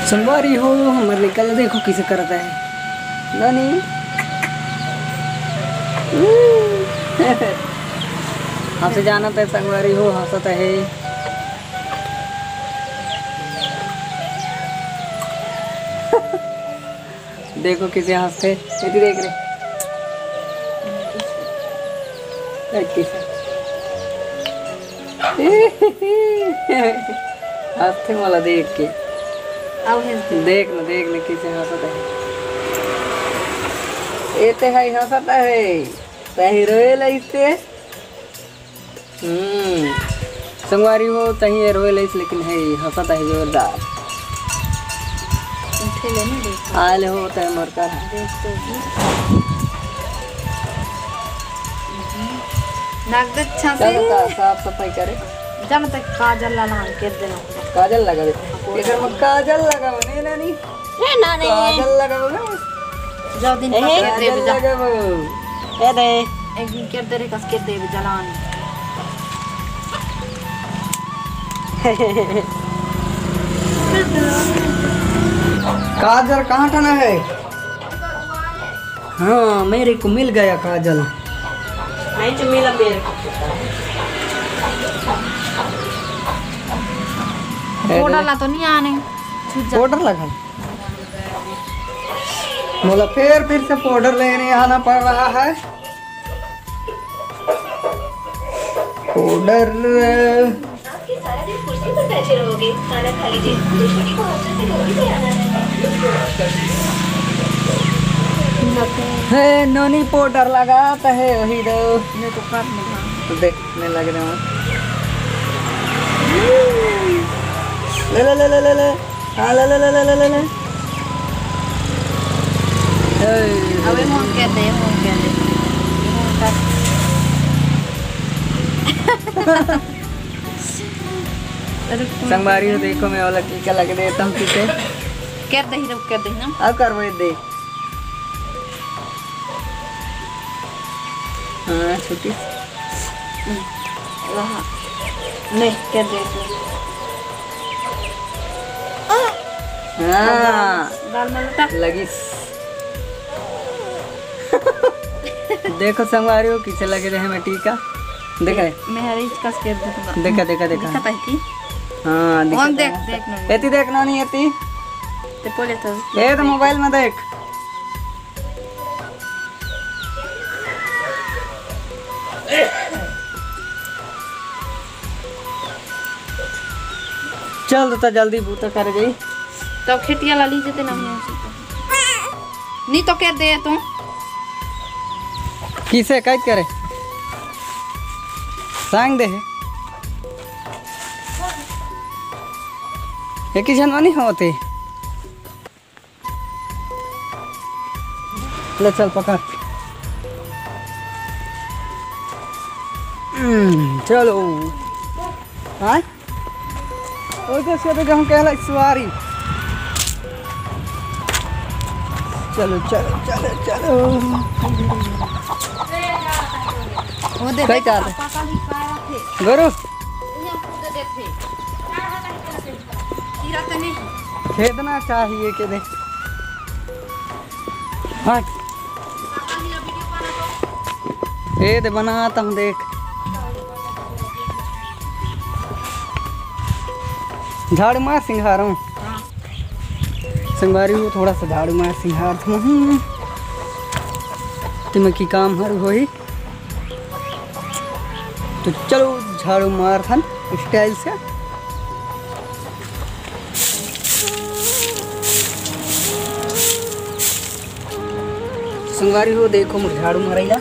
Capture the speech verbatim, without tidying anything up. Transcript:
संगवारी हो, हमर लइका ला देखो कइसे करत हे। नोनी। हमसे जानत हे संगवारी हो, हंसत हे। देखो कइसे हंसथे। एती देख रे। देख कइसे। हंसथे मोला देख के। अब हंस दे। देख न, देख न कइसे हंसत हे। एते हे हंसत हे। तही रोए लइसे। हम्म। संगवारी हो, तही ए रोए लइस, लेकिन हे हंसत हे जोरदार। उठे ले ना देख। आए ले हो, तय मोर कर। देख तो भी। नाक दे अच्छा से। चल बता, साफ सफाई करे। जा, मैं तक काजल ला लान के देना। काजल लगा दे। एकर में काजल लगाओ, नहीं नानी। ए नानी। काजल लगाओ ना। जा दिन ए। का कर काजल देबे जा। लगाओ। ए दे। एक दिन कर दे रे, कस के देबे जलान। काजल कहाँ ठना है? हाँ, मेरे को मिल गया काजल। नहीं तो मिला मेरे को। ए दे। पाउडर ला तो नहीं आने। छूट जा। पाउडर लगा। मोला फिर, फिर से पाउडर लेने आना पड़ रहा है। पाउडर। आप के सारा दिन कुर्सी पर बैठे रहोगे। खाना खा लीजिए। तो छुट्टी को हफ्ते से नौकरी पर आना है। हे नोनी, पाउडर लगात हे वही दो। ये तो काट में था। तो देख, मैं लग रहा हूँ। ले, ले, ले, ले, ले, ले। हाँ, ले, ले, ले, ले, ले, ले। ए। अबे मोहन कर दे, मोहन कर दे। मोहन कर। अरे, संगवारी हो, देखो, मैं वाला टीका लग देता हूँ पीछे। कर दे ही, रुक, कर दे ही ना। अब करवाई दे। हाँ, छोटी। हम्म, वहाँ। नहीं, कर दे तू। हाँ। गाल में लटा। लगिस। देखो संगवारी हो, किसे लगे रहे मैं टीका। देख रहे? मैं हर एक कस के दे दूंगा। देखा, देखा, देखा। दिखा पाई की? हाँ, दिखा वहाँ देख, पाई। देख ना। एती देख ना, नहीं एती। ते बोले तो। ए तो मोबाइल में देख। चल तो जल्दी बूता कर गई। तो खेतिया ला ली जते ना। नहीं तो कर दे तू। किसे कैद करे? सांग दे है। एक ही जनवानी होते। ले चल पकड़। हम्म, चलो। हाँ? ओके, उसके तो हम कहला सुवारी। चलो, चलो, चलो, चलो। वो दे कई दे, चाल? पापा का भी पाया थे। गुरु। ये हमको दे दे थे। कीड़ा तो नहीं। खेदना चाहिए के दे। हाँ। ए दे बनाता हूँ, देख। झाड़ू मार सिंघार हूँ। संगवारी हो, थोड़ा सा झाड़ू मार सिंघार था। हम्म। तुम्हें की काम हर होही। तो चलो झाड़ू मार थन स्टाइल से। संगवारी हो, देखो मोर झाड़ू मारैला।